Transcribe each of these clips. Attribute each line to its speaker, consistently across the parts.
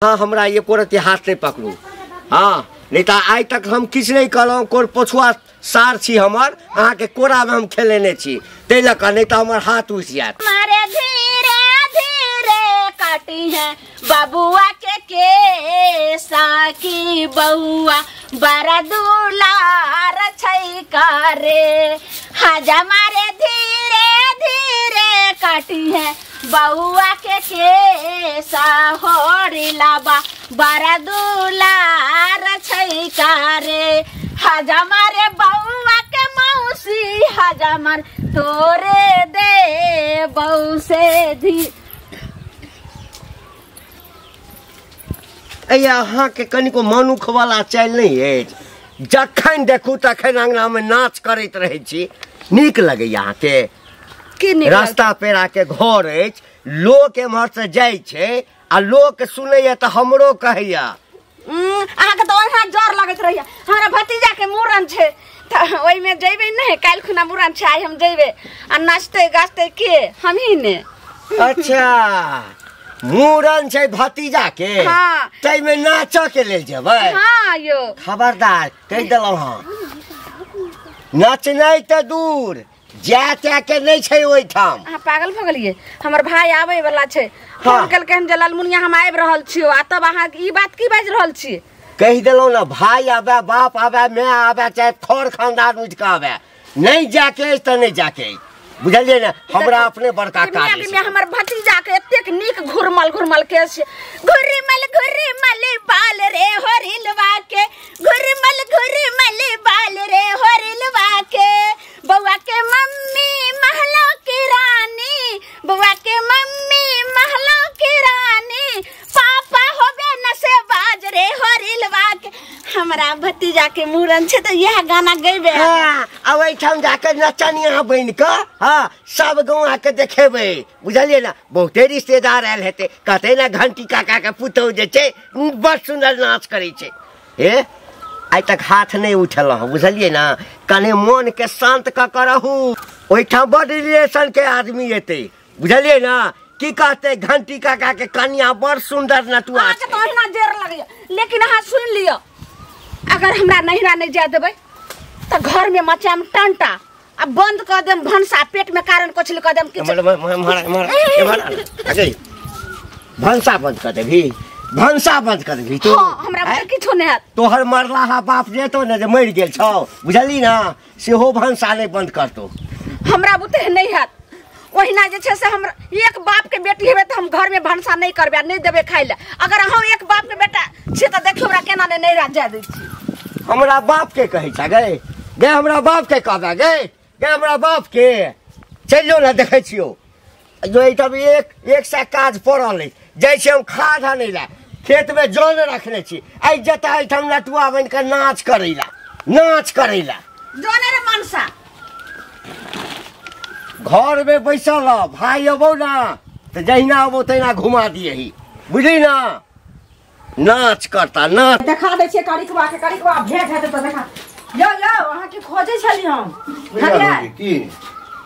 Speaker 1: हाँ हमरा एको रत्ती हाथ नहीं पकड़ू। हाँ नहीं तो आइ तक हम किछु नहीं कहलहुँ, कोर पछुआ सार छी हमर, अहाँ के कोरा में हम खेलेने छी ताहि लऽ कऽ, नहीं तो हमर हाथ उठि जायत।
Speaker 2: मारे धीरे धीरे काटी है बबुआ के केसा की बहुआ बड़ा दुलार छै करे। हाजा मारे धीरे धीरे काटी है बउआ के केसा होरी लाबा बड़ा दुलार छै करे। हाजा मारे बउआ के मौसी हाजा मार तोरे दे बऊ से धी।
Speaker 1: अहाँ के कनिको मनुख वाला चालि नहीं अछि, जखन देखू तखन अंगना में नाच करैत रहै छी, नीक लगैया अहाँके। रास्ता पेड़ा के घर अछि, लोक एम्हर से जाइ छै आ लोक सुनैया तऽ हमरो कहैया।
Speaker 2: अहाँके तऽ ओहिना जर लगैत रहैया। हमरा भतीजा के मूड़न छै तऽ ओहिमे जइबै नहि, काल्हि खुना मूड़न छै, आइ हम जइबै आ नाचते गाजते के हमही ने।
Speaker 1: अच्छा मूड़न छै भतीजा के,
Speaker 2: हाँ।
Speaker 1: ताहिमे नाचऽ के लेल जेबै?
Speaker 2: हाँ यो।
Speaker 1: खबरदार कहि देलहुँ हँ, नचनाइ तऽ दूर जाय त्याय के नहीं छै ओहिठाम।
Speaker 2: अहाँ पागल भऽ गेलियै? हमर भाई आबै वाला छै, फोन केलकै हन जे लालमुनिया हम आबि रहल छियौ, आ तब अहाँ ई बात की बाजि रहल छी?
Speaker 1: कहि देलहुँ ने, भाई आबै, बाप आबै, my आबै, चाहे थोर खानदान उठि कऽ आबै, नहीं जाके अछि तऽ नहीं जाके अछि, बुझलियै ने? हमरा अपने बड़का काज अछि।
Speaker 2: हमर भतीजा के एतेक नीक घुरमल घुरमल केश, घुरमल घुरमल बाल रे होरिलवा के, घुरमल घुरमल बाल रे होरिलवा के, बउआ के मम्मी महलो की रानी, बउआ के मम्मी महलो की रानी, पापा होबे नसे बाज रे होरिलवा के। हमरा भतीजा के मूड़न छै तऽ इएह गाना गैबे।
Speaker 1: हाँ, आ ओहिठाम जाके नचनिया बनि कऽ हाँ सब गाँव के देखेबै, बुझलियै ने? बहुते रिश्तेदार आयल हेतै, कहतै ने घंटी काका के पुतहु जे छै बड़ सुन्दर नाच करै छै। हे आइ तक हाथ नहीं उठेलहुँ हँ, बुझलियै ने? कने मोन के शान्त कऽ कऽ रहू, ओहिठाम बड़ रिलेशन के आदमी एतै, बुझलियै ने? की कहतै घंटी काका के कनिया बड़ सुन्दर नटुआ।
Speaker 2: अहाँके तऽ ओहिना जेर लगैया, लेकिन अहाँ सुनि लिअ, अगर हमरा नहिरा नहीं जाय देबै तऽ घर में मचाम टंटा आ बंद कऽ देम भनसा, पेट में कारण कोछली कऽ देम किछु।
Speaker 1: भनसा बंद कऽ देबही? भनसा बंद कऽ देबही तू?
Speaker 2: हाँ, हमरा बुते किछो नहि हैत।
Speaker 1: तोहर मरलाहा बाप जेतो ने जे मरि गेल छौ, बुझली ना, सेहो भनसा नहि बंद करतौ।
Speaker 2: हमरा बुते नहि हैत। ओहिना जे छै से हमरा एक बाप के बेटी हेबै तऽ हम घर में भनसा नहीं करबै आ नहि देबै खाइ लए। अगर अहाँ एक बाप के बेटा छियै तऽ देखियौ हमरा केना नहि नैहरा जाय दै छी।
Speaker 1: हमरा बाप के कहै छै गै, गै हमरा बाप के कहबै गै, गै हमरा बाप के चलि जो ने, देखै छियौ जो एहिठाम एक एक सए काज पड़ल अछि। जाइ छी हम खाद आनै लए, खेत में जन रखने छी, आइ जेता एहिठाम नटुआ बनि कऽ नाच करै लए, नाच करै लए।
Speaker 2: जने रे मनसा
Speaker 1: घर में बैसल रह, भाई अबौ ना तऽ जहिना अबौ तहिना घुमा दियही, बुझली ना? नाच करता नाच।
Speaker 3: देखा दै छियै करिकवा के, करिकवा भेंट हेतै तऽ देखा। यौ यौ अहाँके खोजै छली हम, बुझलियै?
Speaker 4: की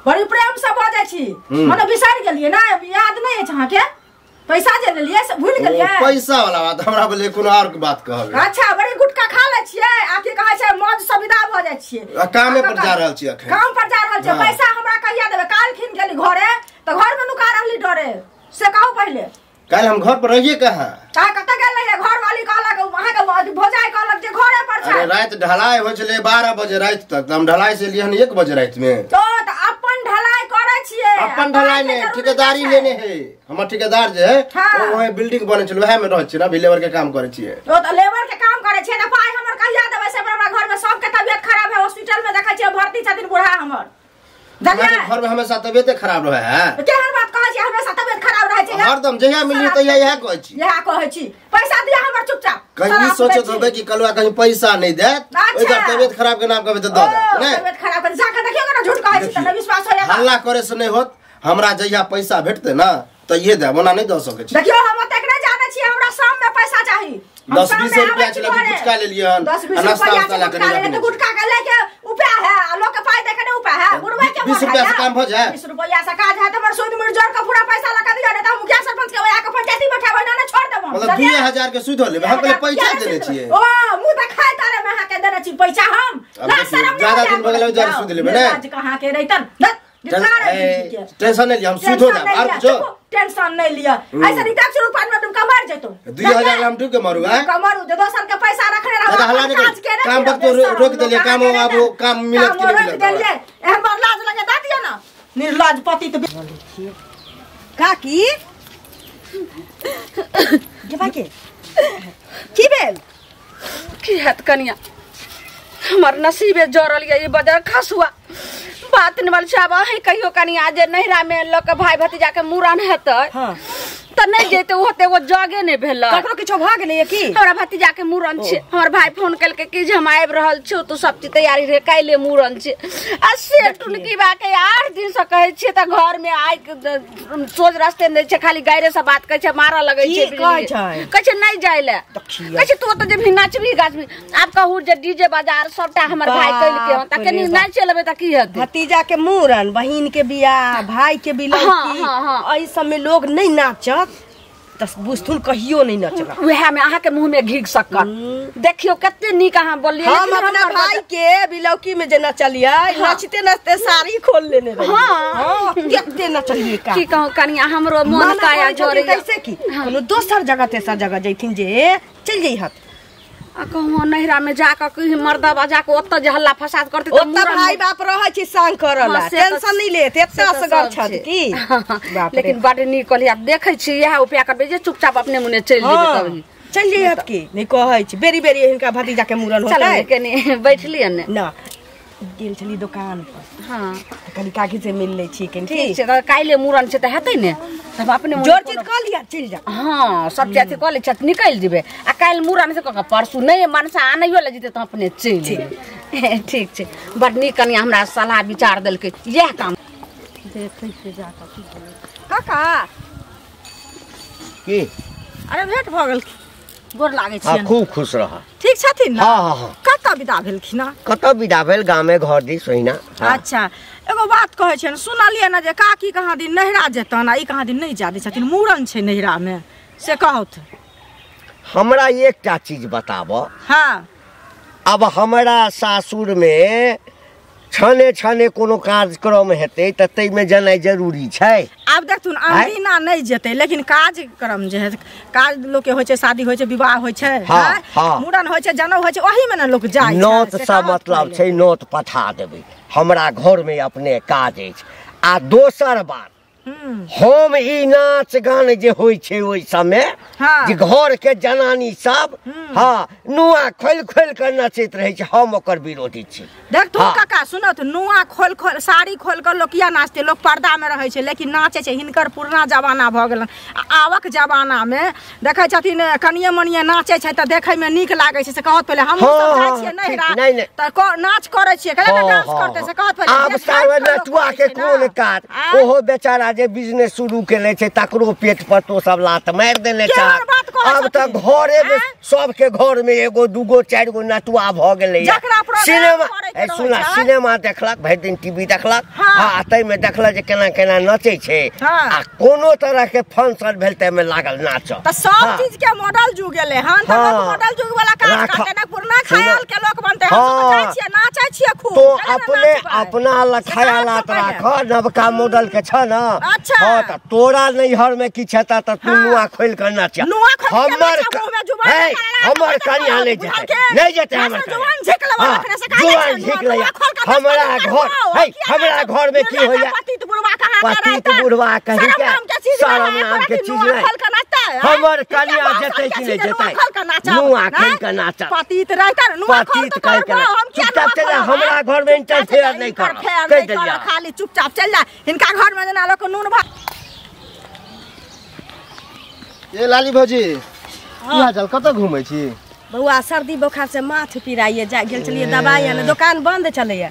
Speaker 3: बड़ी प्रेम से बजै छी, मने बिसरि गेलियै ने, याद नहि अछि अहाँके? पैसा जे लेलियै से भूलि गेलियै?
Speaker 4: पैसा वाला बात हमरा बोले कोनो और के बात कहबै।
Speaker 3: अच्छा बड़ी गुटखा खा लै छियै आ की कहै छै मौज से विदा भऽ जाइ छियै।
Speaker 4: कामे पर जा रहल छी अखन।
Speaker 3: काम पर जा रहल छियै। पैसा हमरा कहिया देबै? काल्हि खिन गेली घरे तऽ घर में नुका रहली डरे, से कहू पहिले।
Speaker 4: काल्हि हम घर पर रहियै कहाँ?
Speaker 3: कतऽ गेल रहियै? घर वाली कहलक अहाँके भौजाई कहलक जे घरे पर छै।
Speaker 4: अरे राति ढलाई होइ छलै 12 बजे राति तक, तऽ हम ढलाई से एलियै हन 1 बजे राति में।
Speaker 3: तो तऽ अपन ढलाई करै छियै?
Speaker 4: अपन ढलाई नहि, ठेकेदारी लेने है हमर। ठेकेदार जे है ओ वहाँ बिल्डिंग बनै छलै, वएह में रहै छियै ना, अभी लेबर के काम करै छियै।
Speaker 3: ओ तऽ लेबर के काम करै छियै तऽ पाइ हमर कहिया देबै? से हमरा घर में सबके तबियत खराब है, हॉस्पिटल में देखै छियै भर्ती छथिन बूढ़ा हमर।
Speaker 4: घर में हमेशा तबियते खराब रहे है।
Speaker 3: केहन बात कहै छी, हमेशा तबियत खराब रहै छै?
Speaker 4: हरदम जहिया मिली तहिया इएह कहै छी।
Speaker 3: इएह कहै छी। पैसा दिया हमर चुपचाप।
Speaker 4: कहीं सोचत होबै कि कलुआ कहीं पैसा नहीं देत, ओकर तबियत खराब के नाम कहबै तऽ दऽ देत।
Speaker 3: नहि तबियत खराब के जाके देखियौ ने, झूठ कहै छी तऽ नहि विश्वास होइया।
Speaker 4: हल्ला करे से नहि होत, हमरा जहिया पैसा भेटतै ना तहिये देब, ओना नहि दऽ सकै छी।
Speaker 3: देखियौ हम ओतेक नहि जानै छी, हमरा शाम में पैसा चाही।
Speaker 4: 10-20 रुपया छलै, गुटखा लेलियै हन,
Speaker 3: 10-20 रुपया गुटखा के लेके उपाय है, आ लोक के पाइ दे के नहि उपाय है। बुढ़बै के
Speaker 4: 20 रुपया से काम भ जाए।
Speaker 3: 20 रुपया से काज है त हमर सूद मुड़ जोड़ के पूरा पैसा लगा दियो, नहीं त हम मुखिया सरपंच के ओया के पंचायती बैठाबै ना छोड़ देबो।
Speaker 4: मतलब 2000 के सूद होले, हम पहले पैसा देने छियै।
Speaker 3: ओ मुंह त खाय तारे में अहाँ के देने छी पैसा हम।
Speaker 4: ना शरम ज्यादा दिन भगल जर सूद लेबै ने।
Speaker 3: आज कहां के रहितन
Speaker 4: टेंशन नहीं लिया, हम सूद हो जाब आर कुछो
Speaker 3: टेंशन नहीं लिया। ऐसा रिटाक शुरू पान में डुबका मार जैतो
Speaker 4: 2000 हम डूब के मारू है
Speaker 3: कमरू जे दोसर के पैसा रखने रहो
Speaker 4: काज के काम वक्त रोक देलिए, काम अब काम मिलत के नहीं
Speaker 3: मिलत देलिए, एहन बार लाज लगे दा दिया ना निर्लाज पति त
Speaker 5: काकी जेबा के की भेल
Speaker 2: की हत कनिया हमर नसीबे जरल ये बजर खसुआ बात निमल छाबा है कहियो कनिया जे नहिरा में ल के भाई भतीजा के मुरन हेतै। हां त नहीं जेते होते वो जगे नहीं भेल,
Speaker 5: ककरो किछो भ गेलै की?
Speaker 2: हमरा भतीजा के मुरन छै, हमर भाई फोन केलकै कि जे हम आबि रहल छी तो सब चीज तैयारी रे काल्हि मुरन छै। आ से टुनकी बा के 8 दिन से कहै छियै त घर में आइ सोझ रास्ते नै छै, खाली गायरे से बात कहै छै, मारऽ लगै छै,
Speaker 5: कहै छै
Speaker 2: कहै छै नहीं जाय ले, कहै छै तू ओतऽ जेबही नाचबी गाचबी। आब कहू जे डीजे बाजार सबटा हमर भाई केलकै हन त कनी नाचि लेबै त की हेतै?
Speaker 5: भतीजा के मुरन, बहिन के बियाह, भाई के बिलौकी, एहि सब में लोग नहीं नाचत त बुझथुन कहियो नहीं नचलक।
Speaker 2: उहे में अहाँ के मुंह में घी शक्कर देखियो कते नीक अहाँ बोललिए।
Speaker 5: हम अपना भाई के बिलौकी में जे नचलिए, नाचते नाचते साड़ी खोल लेने रहिए। हां कते नचलिए का
Speaker 2: की कहू कनिया हमरो मन काया जोरे
Speaker 5: कैसे की कोनो दोसर जगह तेसर जगह जैथिन जे चल जइहत।
Speaker 2: आ कहूँ नहिरा में जाके कहीं मर्दा बजा के ओतऽ जे हल्ला फसाद करते
Speaker 5: त ओतऽ भाई बाप रहै छै संग करला, टेंशन नहीं लेत, एत्ता असगर छथि की।
Speaker 2: लेकिन बड नीक कहलियै, आब देखै छी इएह उपाय करबै जे चुपचाप अपने मुने चलि जेबै तब
Speaker 5: चलि जइहत की नहीं कहै छी। बेरी बेरी हिनका भतीजा के मुरन होतै।
Speaker 2: चल कनी बैठलियै ने
Speaker 5: ना गेल छली दुकान पर।
Speaker 2: हां
Speaker 5: कनी काकी से मिल लै छी कनी।
Speaker 2: ठीक छै त काल्हि मुरन छै त हेतै ने तब अपने
Speaker 5: जोर चीज क लिया चलि जा।
Speaker 2: हां सब चीज क लै छै निकलि जेबै आ काल्हि मुरन से क के परसू नहीं मनसा आनैयो ले जेतै त अपने चलि जेबै। ठीक छै, बड नीक कनिया हमरा सलाह विचार देलकै, इएह काम देखै छियै जा क की भेलै।
Speaker 3: काका
Speaker 1: की
Speaker 3: अरे भेंट भ गेल, गोर लागै
Speaker 1: छी। हां खूब खुश रह।
Speaker 3: ठीक छथिन ना?
Speaker 1: हां हां।
Speaker 3: कतऽ विदा भेलखिन?
Speaker 1: कतऽ विदा भेल, गामे घर दी सोहिना।
Speaker 3: अच्छा एगो बात कहै छियनि, सुनलियै ने जे काकी कहाँ दिन नहिरा जेतन आ ई कहाँ दिन नहीं जा दै छथिन, मूड़न छै नहिरा में, से कहौथ।
Speaker 1: हमरा एकटा चीज बताब।
Speaker 3: हाँ
Speaker 1: अब हमरा सासुर में छने छने कोनो कार्यक्रम हेतै त तैमे जनाइ जरूरी छै।
Speaker 3: आब देखथुन अनदिना नहीं जेतै, लेकिन कार्यक्रम जे है, काज लोक के होइ छै, शादी होइ छै, विवाह होइ छै, मुड़न होइ छै, जनउ होइ छै, ओही में ने लोक जाइ छै।
Speaker 1: नोत से मतलब छै, नोत पठा देबै, हमरा घर में अपने काज अछि। आ दोसर बात, हम ई नाच गान जे होइ छै ओहि समय जे घर के जनानी सब हाँ नुआ खोलि खोलि के नचैत रहै छै, हम ओकर विरोधी छी।
Speaker 3: देखथुन काका सुनत, नुआ खोल खोल साड़ी खोल के लोक किया नाचते, लोक पर्दा में रहै छै लेकिन नाचै छै। हिनकर पुरना जमाना भऽ गेलन, आवक जमाना में देखै छथिन कनिये मनिये नाचै छै तऽ देखै में नीक लागै छै। से कहत पहिले हमहूँ सब जाइ छियै नहिरा तऽ नाच करै छियै, केना डांस करतै से कहत पहिले।
Speaker 1: आब सारा नचुआ के कोन काज, ओहो बेचारा जे बिजनेस शुरू केने छै तकरो पेट पर तो सब लात मारि देने छै। अब तऽ घरे में सबके घर में एगो दूगो चारि गो नटुआ भऽ गेलै। सिनेमा सुना, सिनेमा देखलक भरि दिन, टीवी देखलक, हाँ ताहिमे देखलक जे केना केना नचै छै, आ कोनो तरह के फंक्शन भेल ताहिमे लागल नाचऽ।
Speaker 3: तऽ सब चीज के मॉडल जुग गेलै हन, तऽ लोक मॉडल जुग वाला काज करतै ने, पुरना ख्याल के लोक बनतै। हम सब जाइ छियै नाचै छियै खूब।
Speaker 1: तो अपने अपना ख्यालात राख, नवका मॉडल के छ ना।
Speaker 3: अच्छा
Speaker 1: हाँ तऽ तोरा नैहर में की छता तऽ तू नुआ खोलि के नाच। हमर हमर कनिया नहीं जेतै, नहीं जेतै हमर जुबान झिक लैया। हमरा घर है, हमरा घर में की होइया, पतित बुढ़वा कहीं के शरम नाम के चीज नहीं। हमर कनिया जेतै कि नहीं जेतै, नुआ खोलि के नाच।
Speaker 3: पतित रहतै नुआ खोल
Speaker 1: के चुपचाप चल जा, हमरा घर में इंटरफेयर नहीं कर, कहि देलियै।
Speaker 3: खाली चुपचाप चल जा, हिनका घर में जेना लोक नून भात।
Speaker 4: ए लाली भौजी, की हाल चाल, कतऽ घूमै छी?
Speaker 5: बौआ सर्दी बोखार से माथ पिराइए, जा गेल छलियै दवाइ आने, दोकान बंद छलैया।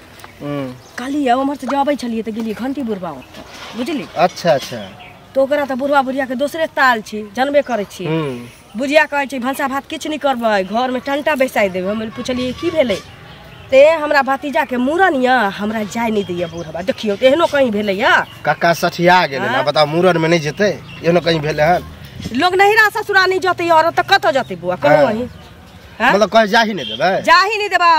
Speaker 5: कहलियै उम्हर से जबै छलियै तऽ गेलियै घंटी बुढ़बा ओतऽ, बुझली?
Speaker 4: अच्छा अच्छा।
Speaker 5: तऽ ओकरा तऽ बुढ़बा बुढ़िया के दोसरे ताल छी, जानबे करै छी। बुढ़िया कहै छै भनसा भात किछु नहि करबै, घर में टंटा बैसाइ देबै। हम पुछलियै की भेलै, ते हमरा भतीजा के मूड़न या हमरा जाय नहीं दैया बूढ़वा। देखियो एहनो कहीं भेलैया
Speaker 4: काका सठिया गेलै ना, बताओ मूड़न में नहीं जेतै, एहनो कहीं भेलै हन?
Speaker 5: लोग नहिरा ससुरा नहीं जतै औरत त कतऽ जतै बुआ कहू अहीं?
Speaker 4: मतलब कह जाही नहीं देबै?
Speaker 5: जाही नहीं देबा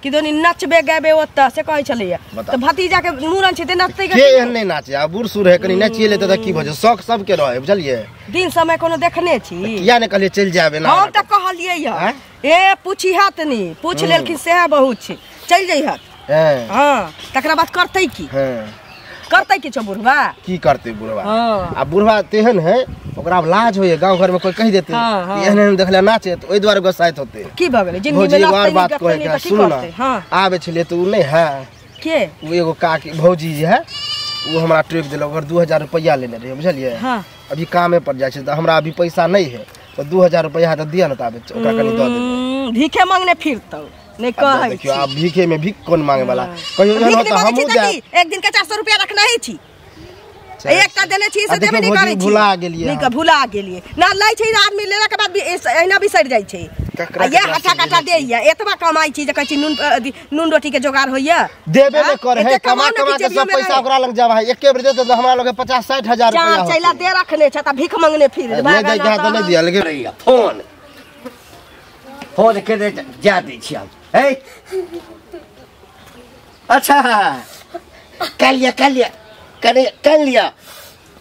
Speaker 5: कि दोनी नचबे गएबे ओतऽ से कहै छलैया। त भतीजा के मूड़न छै ते नचतै
Speaker 4: के एहन नहीं नाचे, आ बूढ़ सूढ़ है कनी नचिए लेतै त की भऽ जेतै, शौक सबके रहै बुझलियै।
Speaker 5: दिन समय कोनो देखने छी
Speaker 4: किया ने कहलियै चलि जायब एना?
Speaker 5: हम त कहलियै या ए पूछी हत नी, पूछ लेलखिन सेह बहुत छै, चलि जइहत। हां तकरा बाद करतै की? करतै की छौ बुढ़वा?
Speaker 4: की करतै बुढ़वा? आ बुढ़वा तेहन है ओकरा लाज होइए, गांव घर में कोई कहि देतै एहन एहन देखले नाचे त ओहि दुआरे गोसाइत होतै।
Speaker 5: की भऽ गेलै जिंदगी में नाचतै
Speaker 4: बात कहै के सुन ना। आबै छलियै त उ नहीं है
Speaker 5: के
Speaker 4: उ एगो काकी भौजी जे है उ हमरा टोकि देलक, ओकर 2000 रुपैआ लेने रहियै बुझलियै। अभी कामे पर जाइ छै त हमरा अभी पैसा नहीं है त 2000 रुपैआ त दिअ न ताबे ओकरा कनी दऽ देबै।
Speaker 5: भीखे मांगने फिरतौ नहीं कहै
Speaker 4: देखियो आब भीखे में भीख कोन मांगे वाला कहियो एहन होत हमहु जाय।
Speaker 5: एक दिन के 400 रुपया रखना ही छी, एकटा देने छी से देबे नहीं करै छी।
Speaker 4: भुला गेलियै
Speaker 5: नहीं के भुला गेलियै ना लै छै आदमी लेला के बाद भी एहिना बिसरि जाइ छै। आ ये हटा काटा दैया एतबा कमाइ छी जे कहै छी नून नून रोटी के जोगार होइया
Speaker 4: देबे ने करे है, कमा कमा के सब पैसा ओकरा लग जाब है। एके बेर देते त हमरा लगे 50-60 हजार रुपया
Speaker 5: चार चैला दे रखने छ त भीख मंगने फिर
Speaker 4: नहीं दै के त नहीं दिया। लेकिन
Speaker 1: फोन फोन के दे जा दै छी हम। ए अच्छा कल लिया करे कर लिया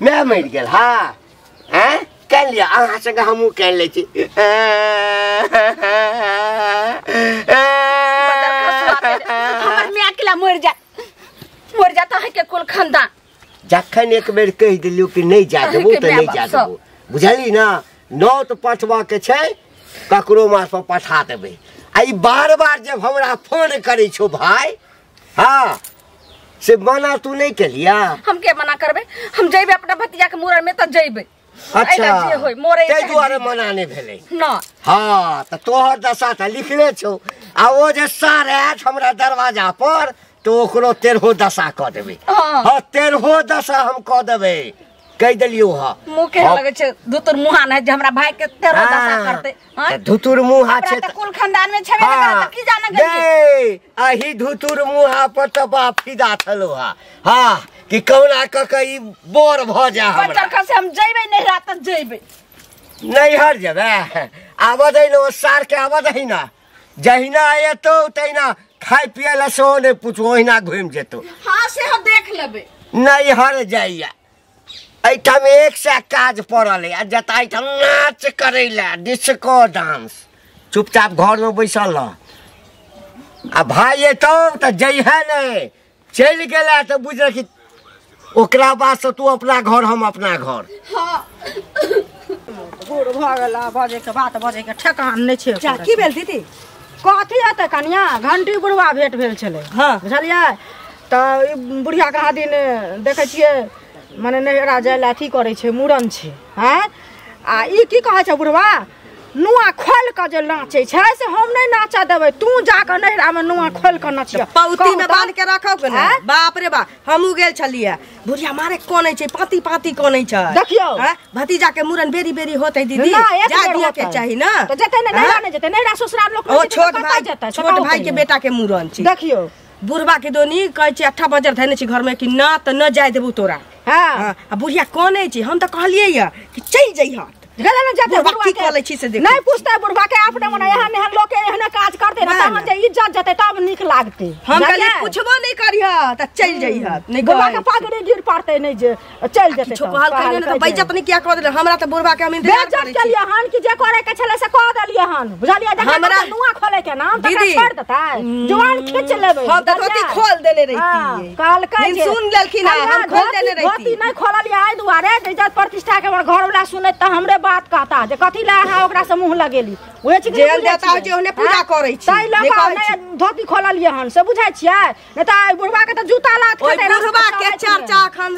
Speaker 1: मैं मरि गेल। हाँ हैं कर लिया अहाँ संगे हमहूँ कर लै छी।
Speaker 2: हमर माय अकेला मरि जा मरि जाता है के कुल खानदान।
Speaker 1: जखन एक बेर कहि देलियौ कि नहीं जा देबौ तऽ नहीं जा देबौ बुझली ना। नौ तऽ पठबऽ के छै ककरो मार्फत पठा देबै। आ ई बार बार जब हमरा फोन करै छौ भाय, हाँ से मना तू नहीं केलिया?
Speaker 2: हम के मना करबे, हम जइबे अपना भतीजा के मूड़न में त जइबे।
Speaker 1: अच्छा
Speaker 2: जे होय मोरे
Speaker 1: तै दुआरे मना नहीं भेलै
Speaker 2: ना।
Speaker 1: हाँ त तोहर दशा त लिखले छौ आ ओ जे सार आयत हमरा दरवाजा पर तो ओकरो तेरहो दशा क देबै। हाँ तेरहो दशा हम क देबै कहि देलियौ। हाँ
Speaker 2: मुँह के लगै छै धुतुर मुहा नै जे हमरा भाई के तेरहो दशा करतै।
Speaker 1: धुतुर मुहा छै
Speaker 2: त कुल खानदान में छेबे न करत की जाने गेलियै।
Speaker 1: अही धुतुर मुहा पर त बाप फिदा छलो। हा हाँ कि कौना क के ई बोर भ जा हमरा।
Speaker 2: बच्चा से हम जइबै नैहरा त जइबै
Speaker 1: नैहर जेबै। आब दै न ओ सार के आब दही ना, जहिना एतौ तहिना खाय पिए ला सेहो नहि पूछू, ओहिना घुमि जेतौ।
Speaker 2: हाँ से हम देख लेबै।
Speaker 1: नैहर जाइया एहिठाम एक सए काज पड़ल है आ जता एहिठाम नाच करै लए डिस्को डांस। चुपचाप घरमे बैसल रह आ भाय एतौ तऽ जइहे नहि, चलि गेला तऽ बुझ रखी ओकरा बाद से तू अपना घर हम अपना घर।
Speaker 2: हाँ
Speaker 3: बूढ़ भऽ गेला बजैके बात बजैके ठेकान नहि छै।
Speaker 5: की भेल दीदी?
Speaker 3: कथी हेतै कनिया, घंटी बुढ़वा भेंट भेल छलै।
Speaker 5: हाँ
Speaker 3: बुझलियै तऽ बुढ़िया कहाँ दिन देखै छियै मने नैहरा जाय लए अथी करै छै मूड़न छै। हैं आ ई की कहै छै बुढ़वा, नुआ खोलि कऽ जे नाचै छै से हम नहि नाचऽ देबै, तू जाकऽ नैहरामे नुआ खोलि कऽ नचियऽ।
Speaker 5: पौती में बांध के रखौ के ने। बाप रे बाप हमहूँ गेल छलियै, बुढ़िया मारे कनै छै पाती पाती कनै छै।
Speaker 3: देखियौ
Speaker 5: भतीजा के मूड़न बेरी बेरी होतै दीदी, जा दिया के चाही ना
Speaker 3: तऽ जेतै ने नैहरा, नहि जेतै नैहरा ससुराल लोक
Speaker 5: ओ छोट भाई छोट भाई के बेटा के मूड़न छै।
Speaker 3: देखियौ
Speaker 5: बुढ़वा के दोनी कहै छै 8 बजर धैने छी घर में कि ना तऽ न जाय देबू तोरा।
Speaker 3: हाँ
Speaker 5: आ बुढ़िया कनै छै, हम तऽ कहलियै या कि चलि जइहत।
Speaker 3: गेलै ने जेतै
Speaker 5: बुढ़वा की कऽ लै छी से देखू।
Speaker 3: नहि पुछतै बुढ़वा के अपने मने एहन एहन लोक एहन काज करतै ने तहन जे इज्जत जेतै तब नीक लागतै।
Speaker 5: हम कहलियै पुछबो नहि करिह तऽ चलि जइहत, नहि
Speaker 3: बुढ़वा के पगड़ी गिर पड़तै नहि जे चलि जेतै।
Speaker 5: किछो कहलकै नहि तऽ बेइज्जत नहि किया कऽ देलै हमरा, तऽ बुढ़वा के हम इंतजार करै छी।
Speaker 3: बेइज्जत केलियै हन कि जे करै के छलै से कऽ देलियै हन बुझलियै।
Speaker 5: हमरा
Speaker 3: नुआ खोलै के नाम तकरा छोड़ि देतै, जुआन खींच लेबै।
Speaker 5: हम तऽ धोती खोल देने रहितियै,
Speaker 3: कहलकै जे
Speaker 5: सुन लेलखिन हम खोल देने रहितियै।
Speaker 3: धोती नहि खोललियै एहि दुआरे जे इज्जत प्रतिष्ठा के हमर घरवला सुनैत तऽ हमरे बात कहता जे कथी ला अहाँ ओकरा से मुँह लगेली। उहे चीज
Speaker 5: जेल देता हो जे ओने पूजा करै छी
Speaker 3: ताहि लऽ कऽ नहि धोती खोललियै हन से बुझै छियै, नहि तऽ बुढ़वा के तऽ जूता लात
Speaker 5: खेतै। बुढ़वा के चर्चा अखन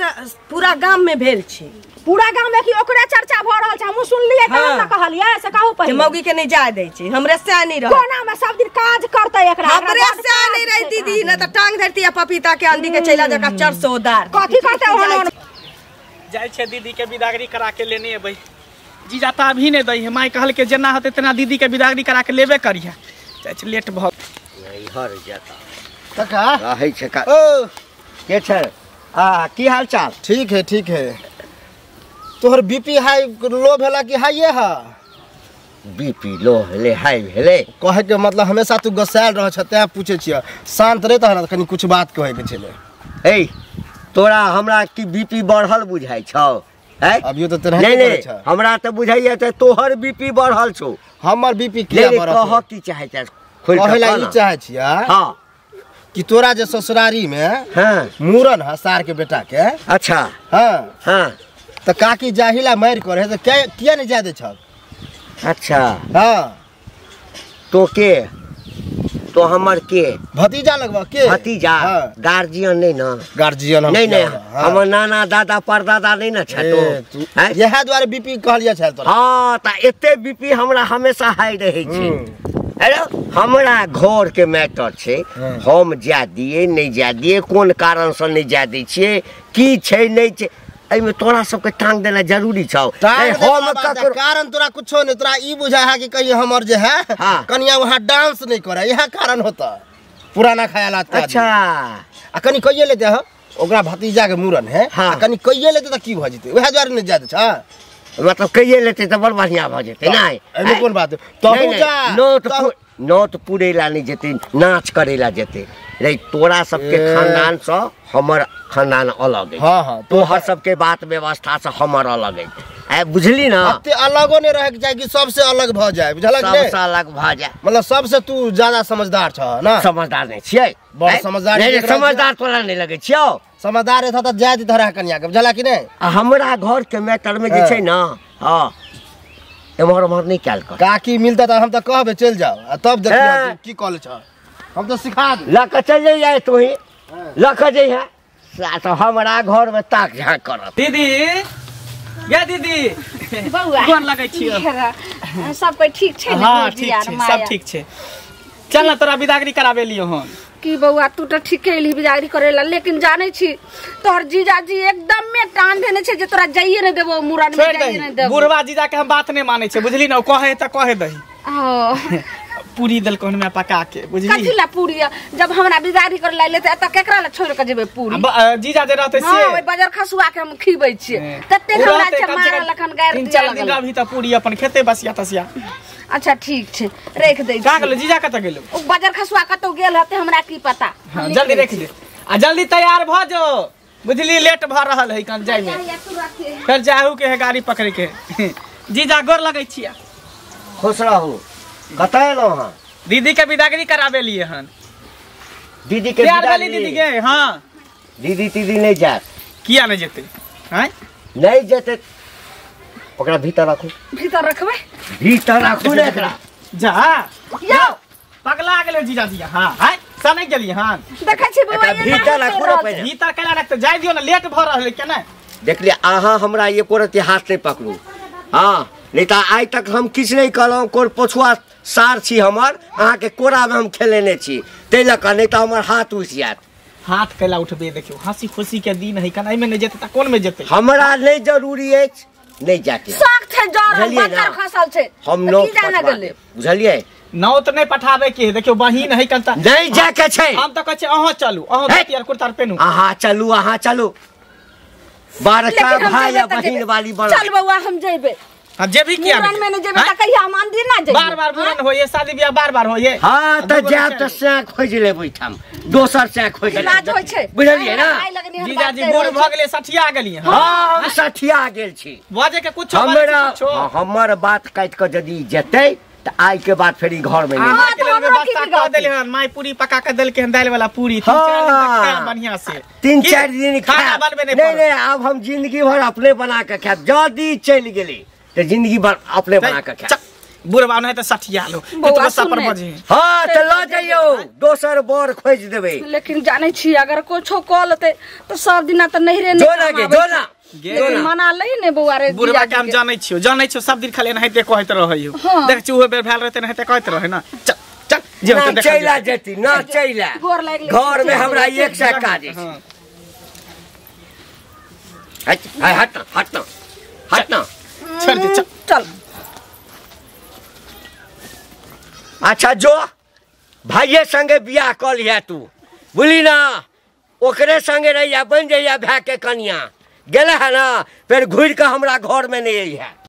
Speaker 5: पूरा गाम में भेल छै,
Speaker 3: पूरा गाम में कि ओकरे चर्चा भऽ रहल छै। हमहूँ सुनलियै तहन ने कहलियै से कहू पहिले।
Speaker 5: मौगी के नहीं जाय दै छै, हमरे से नहीं रह
Speaker 3: कोना में सब दिन काज करतै एकरा,
Speaker 5: हमरे से नहीं रही दीदी, न तऽ टांग धरती आ पपीता के अंडी के चैला जका चरसोदार
Speaker 3: कथी करतै ओहन।
Speaker 6: जाइ छै दीदी के बिदागरी करा के लेने एबै, जीजा तऽ अभी नहि दै है, माय कहलकै जेना होतै तेना दीदी के बिदागरी करा के लेबे करिहे। जाइ छै लेट भऽ
Speaker 1: नैहर जेता
Speaker 4: काका
Speaker 1: रहै छै का।
Speaker 4: ओ
Speaker 1: के छै? आ की हाल चाल?
Speaker 4: ठीक है ठीक है। तोहर बीपी हाई लो भेला कि हाईए है?
Speaker 1: बीपी लो भेलै हाई भेलै।
Speaker 4: कहे के मतलब हमेशा तू गुस्सायल रह छ तैं पूछे छियै। शांत रह तहन कनी कुछ बात कहे के छलै।
Speaker 1: ए तोरा हमरा की बीपी बढ़ल बुझाइ छौ? हैं
Speaker 4: अभियो तो तेना
Speaker 1: नहीं नहीं हमरा त बुझाइया त तोहर बीपी बढ़ल छौ।
Speaker 4: हमर बीपी किया बढ़ल?
Speaker 1: कह की चाहे छ? खोल
Speaker 4: के कहे ई चाहे छियै
Speaker 1: हां
Speaker 4: कि तोरा जे ससुरारी में
Speaker 1: हां
Speaker 4: मूरन है सार के बेटा के।
Speaker 1: अच्छा
Speaker 4: हां
Speaker 1: हां
Speaker 4: त काकी जाहिला मार करे त किया नहीं जा दे छ?
Speaker 1: अच्छा
Speaker 4: हां
Speaker 1: तो के तो हमर के
Speaker 4: भतीजा लगवा के?
Speaker 1: भतीजा
Speaker 4: हाँ।
Speaker 1: गार्जियन नहीं ना?
Speaker 4: गार्जियन हम
Speaker 1: नहीं नहीं
Speaker 4: हाँ।
Speaker 1: हमर नाना दादा परदादा नहीं ना छ तो
Speaker 4: यह द्वारे बीपी कहलिया छ तोरा।
Speaker 1: हां त एते बीपी हमरा हमेशा हाई रहै छै। अरे हमरा घर के मैटर छै, हम जा दिए नहीं जा दिए कोन कारण से नहीं जा दै छियै की छै नहीं छै एहिमे तोरा सबके टांग देना जरूरी छौ।
Speaker 4: हम कारण तोरा कुछो नहीं, तोरा ई बुझा है कि कहीं हमर जे है
Speaker 1: हाँ।
Speaker 4: कनिया वहाँ डांस नहीं करे यह कारण होता पुराना ख्यालात।
Speaker 1: अच्छा
Speaker 4: आ कनी कहिए लेते ह ओकरा भतीजा के मूरन है
Speaker 1: हाँ।
Speaker 4: आ कनी कहिए लेते त की भ जेतै वएह दुआरे नहीं जाते छ।
Speaker 1: मतलब कहिए लेते त बड़ बढ़िया भ जेतै। नहीं
Speaker 4: एहिमे कोन बात तहु जा
Speaker 1: नोट पुरेला नहीं जेतै नाच करेला जेतै रे। तोरा सबके खानदान से हमर खानदान अलग है।
Speaker 4: हाँ हाँ
Speaker 1: तोहर सबके बात व्यवस्था से हमर अलग है। ए बुझली ना
Speaker 4: अते अलगो नहीं रह के जाए कि सबसे अलग भ जाए बुझलक ने?
Speaker 1: सबसे अलग भ जाए
Speaker 4: मतलब सबसे तू ज्यादा समझदार छ ना?
Speaker 1: समझदार नहीं छियै।
Speaker 4: बड़ समझदार
Speaker 1: नहीं समझदार तोरा नहीं लगे छियौ।
Speaker 4: समझदार रहता त जाय दित रह कनिया के बुझला कि नहीं?
Speaker 1: आ हमरा घर के मैटर में जे छै ना हां एमहर ओमहर नहीं कैल कर।
Speaker 4: काकी मिलता त हम त कहबे चल जाओ आ तब देखियो की कॉल छ हम तो सिखा दे।
Speaker 1: लक चल जाय तू ही लक जइहे तो हमरा घर में ताक झांक करत।
Speaker 6: दीदी या दीदी
Speaker 2: बौआ
Speaker 6: कोन लगै छियो?
Speaker 2: सब कोई ठीक छै ने?
Speaker 6: हां ठीक छै सब ठीक छै। चल ना तोरा विदागरी कराबे लियो हन।
Speaker 2: की बौआ तू त ठीके एलही विदागरी करेला लेकिन जानै छी तोहर जीजाजी एकदम में टान देने छै जे तोरा जाइए नै देबो मुरन में जाइए नै देबो।
Speaker 6: बुढ़वा जीजा के हम बात नहीं मानै छै बुझली ना? ओ कहे त कहे दही।
Speaker 2: ओ
Speaker 6: पूरी देलको हन में पका के बुझली?
Speaker 2: कथी ला पूरी जब हमरा विदागरी करे ला एले त एत केकरा ला छोड़ के जेबे पूरी?
Speaker 6: जीजा जे रहते से
Speaker 2: हां ओइ बजर खसुआ के हम खिबै छियै तते हमरा छै मारल लखन गारि
Speaker 6: दिया 3-4 दिन रही त पूरी अपन खेते बसिया तसिया।
Speaker 2: अच्छा ठीक छै रख दे।
Speaker 6: का गेलो जीजा कत गेलो?
Speaker 2: ओ बजर खसुआ कतौ गेल हते हमरा की पता।
Speaker 6: हां जल्दी रख दे आ जल्दी तैयार भ जो बुझली लेट भ रहल है कन जाय में फिर जाहू के है गाड़ी पकड़े के। जीजा गोर लगै छिया।
Speaker 1: खुश रहू। कत एलौ हन?
Speaker 6: दीदी के विदागरी कराबे लिए हन।
Speaker 1: दीदी के
Speaker 6: तैयार भेली दीदी के? हां
Speaker 1: दीदी तीदी नहीं जात।
Speaker 6: किया नहीं जेते? हैं
Speaker 1: नहीं जेते ओकरा भीतर राखू।
Speaker 2: भीतर रखबे?
Speaker 1: भीतर राखू ने एकरा।
Speaker 6: जा यो पगला गेलै जीजा जी। हां हाय सने गेली हां
Speaker 2: देखै छी बौआ
Speaker 1: भीतर राखू ने पहिले।
Speaker 6: भीतर केला रखते जाय दियो ना लेट भ रहल है केना।
Speaker 1: देखलिए अहाँ हमरा एको रति हाथ नहीं पकड़ू। हां नहीं त आइ तक हम किछु नहीं कहलहुँ। कोन पछुआ सार छी हमर अहाँ के कोरा में हम खेलेने छी ताहि लऽ कऽ नहीं त हमर हाथ उठि जायत।
Speaker 6: हाथ कैला उठबे देखियो हंसी खुशी के दिन है कन एहिमे नहीं जेतै त कोन में जेतै?
Speaker 1: हमरा नहीं जरूरी अछि नहीं जाके।
Speaker 2: शौक छै जर बच्चा खसल छै
Speaker 1: हम नौ बुझलिए
Speaker 6: नौ त नहीं पठाबे के देखियो बहिन है कन त
Speaker 1: नहीं जाके छै।
Speaker 6: हम त कहै छी अहाँ चलू अहाँ धोती आर कुर्ता पेनू।
Speaker 1: अहाँ चलू अहाँ चलू बड़का भाई या बहिन वाली बन।
Speaker 2: चल बौआ हम जेबे।
Speaker 6: हां जेबी किया
Speaker 2: मुरन में नहीं जेबे त कहिया मंदिर ना जेबे?
Speaker 6: बार बार मुरन होए शादी ब्याह बार बार होए।
Speaker 1: हां त जाब त सै खोज लेबै ठाम दोसर सै खोज लेबै।
Speaker 2: लाज होय छै
Speaker 1: बुझलिए ना?
Speaker 6: जीजा जी बूढ़ भ गेलै सठिया गेलिए।
Speaker 1: हां हम सठिया गेल छी
Speaker 6: बजे के कुछो
Speaker 1: हमरा हमर बात काट के यदि जेतै त आइ के बाद फेर ई घर में नहीं।
Speaker 6: हां त व्यवस्था क देले हन माई पूरी पका के देलके हन दाल वाला पूरी 3-4 दिन तक खाए बढ़िया से।
Speaker 1: 3-4 दिन
Speaker 6: खाना बनबे नहीं
Speaker 1: नहीं नहीं अब हम जिंदगी भर अपने बना के खाएब। यदि चलि गेली त जिंदगी भर अपने बना के खाएब।
Speaker 6: बुढ़वा नहीं त सठिया लो तो सपर बजे।
Speaker 1: हां त ल जइयो दोसर बर खोज देबै।
Speaker 2: लेकिन जानै छी अगर कुछो क लेतै त सब दिना त नहिरे
Speaker 1: नहीं जो ना गे जो ना
Speaker 2: लेकिन मना लै ने बौआ रे।
Speaker 6: बुढ़वा के हम जानै छियो जानै छियो सब दिन खाली एनाहिते कहैत रहै हो। देख छी उहे बेर भेल रहतै एनाहिते कहैत रहै ना। चल चल जे
Speaker 1: ना चैला जेती ना चैला घर में हमरा एक सै काज अछि। हट हट हट हट ना
Speaker 6: छोड़ दे चल
Speaker 2: चल।
Speaker 1: अच्छा जो भाइये संगे बियाह कऽ लिहे तू, बुझली ना? ओकरे संगे रहिया, बनि जइया भाई के कनिया। गेले है ना, फिर घुरि कऽ हमरा घर में नहीं अइहे।